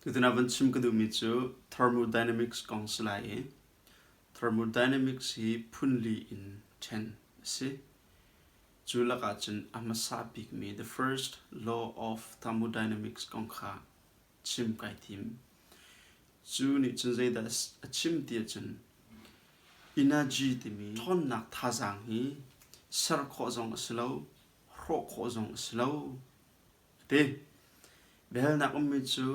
Tutan ah van chim ka duhmi cu thermodynamics kong si lai i thermodynamics hi phunli in ṭhen a si. Cu lakah cun a hmasa bikmi the first law of thermodynamics kong kha chim kai tim. Cu nih cun zeidah a chim ti ahcun energy timi ṭhawnnak thazaang hi ser khawh zong a si lo, hrawh khawh zong a si lo a ti. Biahalnak ummi cu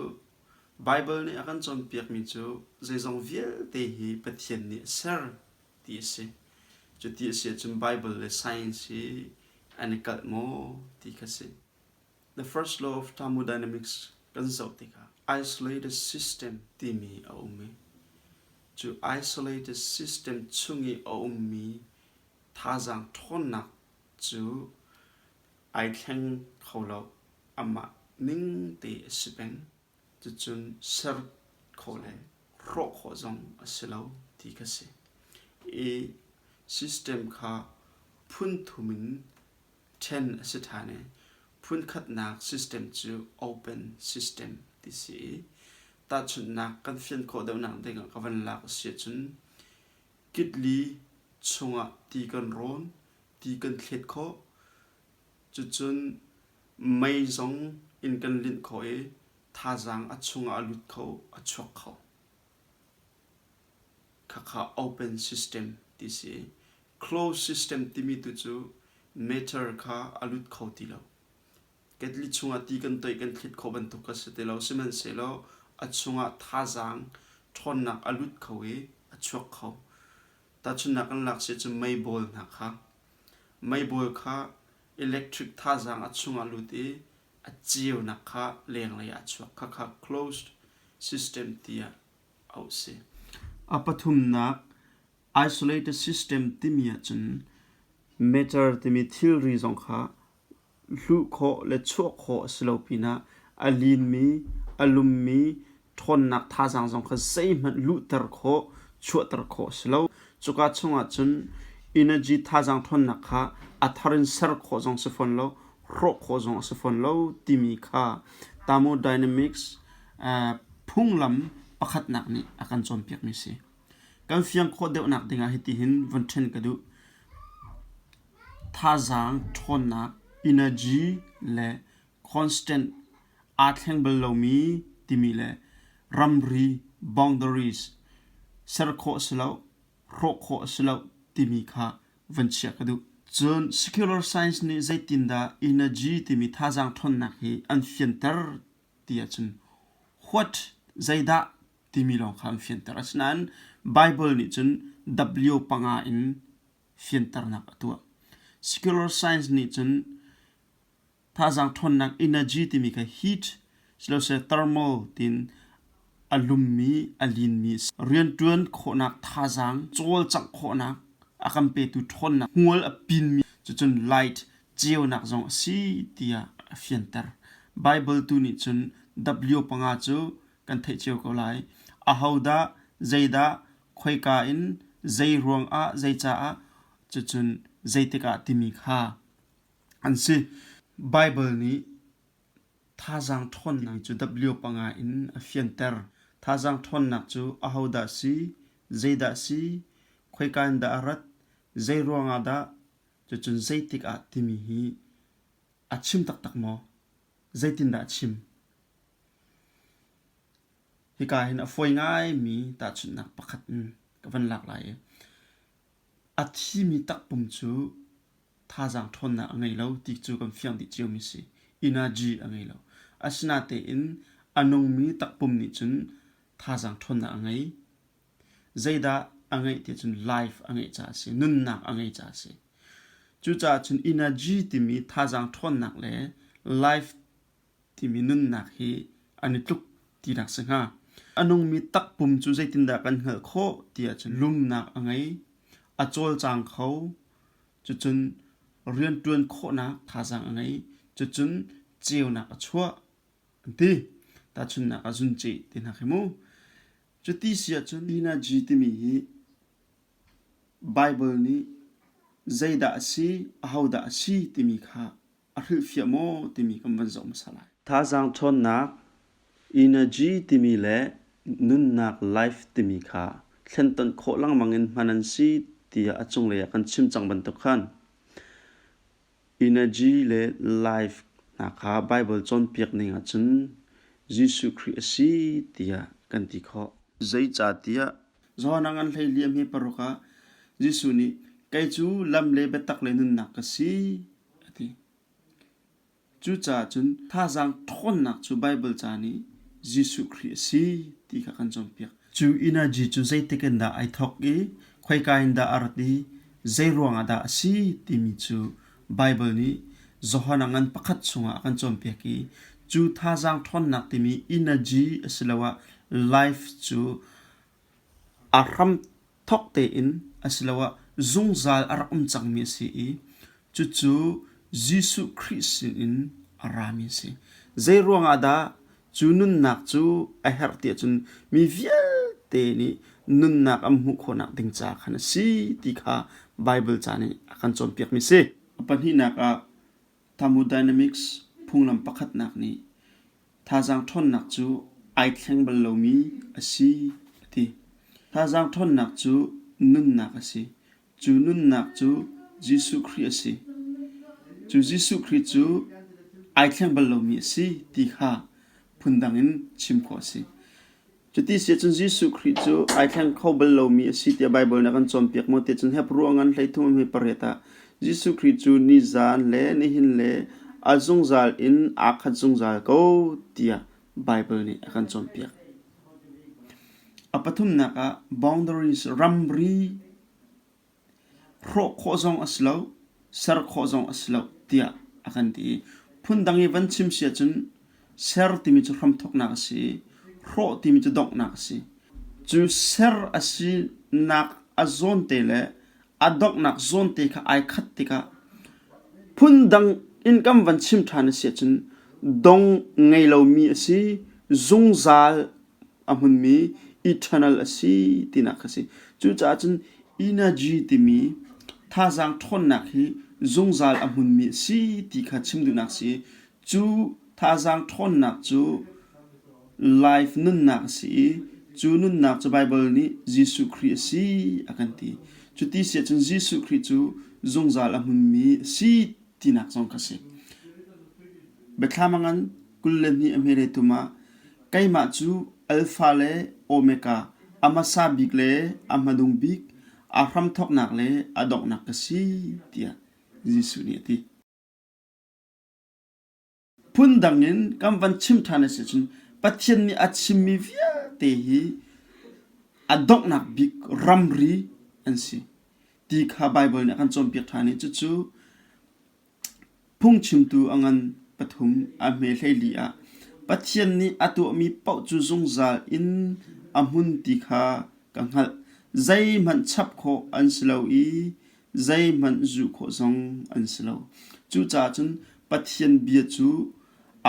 Baibal nih a kan cawnpiakmi cu zeizong vialte hi Pathian nih a ser ti a si. Cuti a si ahcun Baibal le science hi an i kalh maw ti kha si. The first law of thermodynamics kan zoh tikah isolated system timi a um i cu isolated system chung i a ummi thazaang ṭhawnnak cu ai thleng kho lo. Amah ning te a si peng. Cucun ser khawh le hrawh khawh zong a si lo ti kha si. I system kha phun thum in ṭhen a si ṭhan i phunkhatnak system cu open system ti si i tahchunhnak kan fian khawh deuhnak dingah ka van lak a si ahcun kitli chungah ti kan rawn, ti kan thlet khawh, cucun mei zong in kan linh khawh i thazaang a chungah a lut kho, a chuak kho. Khakha open system ti si. Closed system timi tu cu matter kha a lut kho ti lo. Ketli chungah ti kan toih kan thlit khawh bantuk a si ti lo. Sihmanhsehlaw a chungah thazaang ṭhawnnak a lut kho i a chuak kho. Tahchunhnak kan lak si cun meibawl hna kha. Meibawl kha electric thazaang a chungah lut i a ceunak kha lenglei ah a chuak. Khakha closed system tiah auh si. A pathumnak isolated system timi ahcun matter timi thilri zong kha hluh khawh le chuah khawh a si lo pinah a linmi, a lummi ṭhawnnak thazaang zong kha zeihmanh luhter khawh, chuahter khawh a si lo. Cuka chungah cun energy thazaang ṭhawnnak kha a thar in ser khawh zong si fawn lo, hrawh khawh zong a si fawn lo timi kha thermodynamics phunglam pakhatnak nih a kan cawnpiakmi a si. Kan fiang khawh deuhnak dingah hitihin von ṭhen ka duh. Thazaang ṭhawnnak, energy le constant aa thleng bal lomi timi le ramri boundaries ser khawh a si lo, hrawh khawh a si lo timi kha van chiah ka duh. Cun secular science nih zeitindah energy timi thazaang ṭhawnnak hi an fianter ti ahcun what zeidah timi lawng kha an fianter. Asinain Bible nih cun W panga in fianternak a tuah. Secular science nih cun thazaang ṭhawnnak energy timi kha heat silose thermal tiin a lummi a linmi rianṭuan khawhnak thazaang cawlcangh khawhnak a kan petu ṭhawnnak hmual a pinmi cucun light ceunak zong a si tiah a fianter. Bible tu nih cun W panga cu kan theih cio ko lai. Ahodah, zeidah, khoika in, zei ruangah, zeicaah, cucun zeitik ah timi kha an si. Baibal nih thazaang ṭhawnnak cu W panga in a fianter. Thazaang ṭhawnnak cu ahodah si, zeidah si, khoika in dah a rat, zei ruangah dah, cucun zeitik ah timi hi a chim taktak maw? Zeitindah a chim? Hika hin a fawi ngaimi tahchunhnak pakhat in ka van lak lai i a thimi takpum cu thazaang ṭhawnnak a ngei lo ti cu kan fiang dih ciomi si. Energy a ngei lo. Asinatein a nungmi takpum nih cun thazaang ṭhawnnak a ngei. Zeidah a ngeih ti cun life a ngeih caah a si, nunnak a ngeih caah a si. Cucaah cun energy timi thazaang ṭhawnnak le life timi nunnak hi an i tluk tinak si hnga. A nungmi takpum cu zeitindah kan hngalh khawh tiah cun lumnak a ngei, a cawlcang kho, cucun rianṭuan khawhnak thazaang a ngei, cucun ceunak a chuah an ti. Tahchunhnak ah zunceh ti hna khi mu. Cuti si ahcun energy timi hi Baibal nih zeidah a si, ahodah a si timi kha a hrilhfiah maw timi kan van zoh hmasa lai. Thazaang ṭhawnnak. Energy timi le nunnak life timi kha thlentonh khawh lengmang in hman an si tiah a cunglei ah kan chim cang bantuk khan energy le life hna kha Baibal cawnpiak ning ahcun Jesuh Khrih a si tiah kan ti khawh. Zeicahtiah Johan a ngan hleiliam hi paruk ah Jesuh nih kei cu lam le biatak le nunnak ka si a ti. Cucaah cun thazaang ṭhawnnak cu Baibal ca nih Jesuh Khrih a si ti kha kan cawnpiak. Cu energy cu zeitik in dah ai thawk i khoika in dah a rat i zeiruang ah dah a si timi cu Baibal nih Johan a ngan pakhat chungah a kan cawnpiak i cu thazaang ṭhawnnak timi energy asiloah life cu a hramthawk tein asiloah zungzal a rak um cangmi a si i cucu Jesuh Khrih sinin a rami a si. Zeiruang ah dah cu nunnak cu a herh ti ahcun mi vialte nih nunnak an hmuh khawhnak ding ca khan a si ti kha Baibal ca nih a kan cawnpiakmi a si. A pahnihnak ah thermodynamics phunglam pakhatnak nih Thazaang ṭhawnnak cu ai thleng bal lomi a si a ti. Thazaang ṭhawnnak cu nunnak a si. Cu nunnak cu Jesuh Khrih a si. Cu Jesuh Khrih cu ai thleng bal lomi a si ti kha phundang in chim khawh a si. Cuti si ahcun Jesuh Khrih cu ai thleng kho bal lomi a si tiah Baibal nih a kan cawnpiak maw ti ahcun Hebru a ngan 13 a hme pariat ah Jesuh Khrih cu nizan le nihin le a zungzal in aa khat zungzal ko tiah Baibal nih a kan cawnpiak. A pathumnak ah boundaries ramri Hrawh khawh zong a si lo, ser khawh zong a si lo tiah a kan ti i phundang i van chim si ahcun ser timi cu hramthawknak a si i hrawh timi cu donghnak a si. Cu ser a sinak a zawnte le a donghnak zawnte kha ai khat tikah phundang in kan van chim ṭhan a si ahcun dong ngei lomi a si, zungzal a hmunmi eternal a si tinak kha a si. Cucaah cun energy timi thazaang ṭhawnnak hi zungzal a hmunmi a si ti kha chim duhnak a si. Cu thazaang ṭhawnnak cu life nunnak a si i cu nunnak cu Baibal nih Jesuh Khrih a si a kan ti. Cuti si ahcun Jesuh Khrih cu zungzal a hmunmi a si tinak zong kha a si. Biathlam a ngan 22 a hme tum ah Keimah cu Alfa le Omega, a hmasa bik le a hmanung bik, a hramthawknak le a donghnak ka si, tiah Jesuh nih a ti. Phundang in kan van chim ṭhan a si ahcun Pathian nih a chimmi vialte hi a donghnak bik ramri an si ti kha Baibal nih a kan cawnpiak ṭhan i cucu Phungchimtu a ngan pathum a hme 14 ah Pathian nih a tuahmi paoh cu zungzal in a hmun ti kha ka hngalh. Zeihmanh chap khawh an si lo i zeihmanh zuh khawh zong an si lo. Cucaah cun Pathian bia cu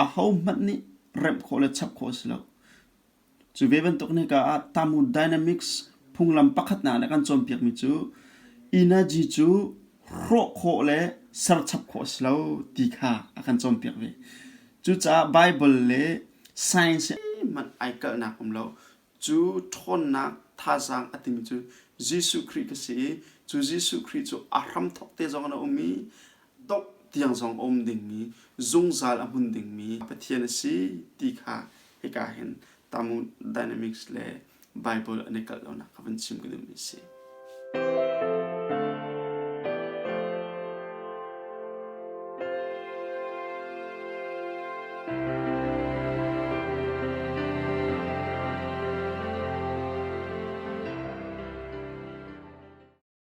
ahohmanh nih remh khawh le chap khawh a si lo. Cu ve bantuk in hika ah thermodynamics phunglam pakhatnak nih a kan cawnpiakmi cu energy cu hrawh khawh le serchap khawh a si lo ti kha a kan cawnpiak ve. Cucaah Baibal le science hmanh ai kalhnak um lo. Cu ṭhawnnak thazaang a timi cu Jesuh Khrih ka si i cu Jesuh Khrih cu a hramthawk te zong in a um i dongh tiang zong a um dingmi, zungzal a hmun dingmi Pathian a si ti kha hika hin thermodynamics le Bible an i kalh lonak kha van chim ka duhmi a si.